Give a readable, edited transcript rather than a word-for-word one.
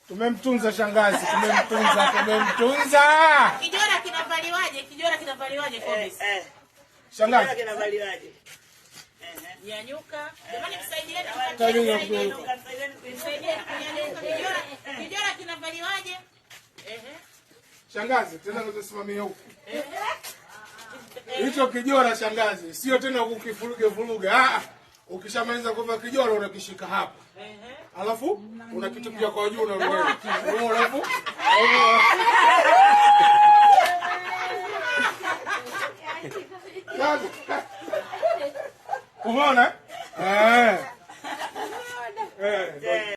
Tumemtunza shangazi, tumemtunza, tumemtunza. Kijora kinavaliwaje? Kijora kinavaliwaje, Kobisi? Eh, Shangazi. Kinavaliwaje? Nyanyuka. Jamani, msaidieni. Msaidieni. Msaidieni kunyanyuka. Kijora, kijora kinavaliwaje? Ehe. Shangazi, tena tusimamie huku. Hicho kijora shangazi, sio tena kukifuruge furuge. Ah, ukishamaliza kuvaa kijora unakishika hapa. Alafu unakitupia kwa juu unarudia. Alafu sasa umeona? Eh. Eh.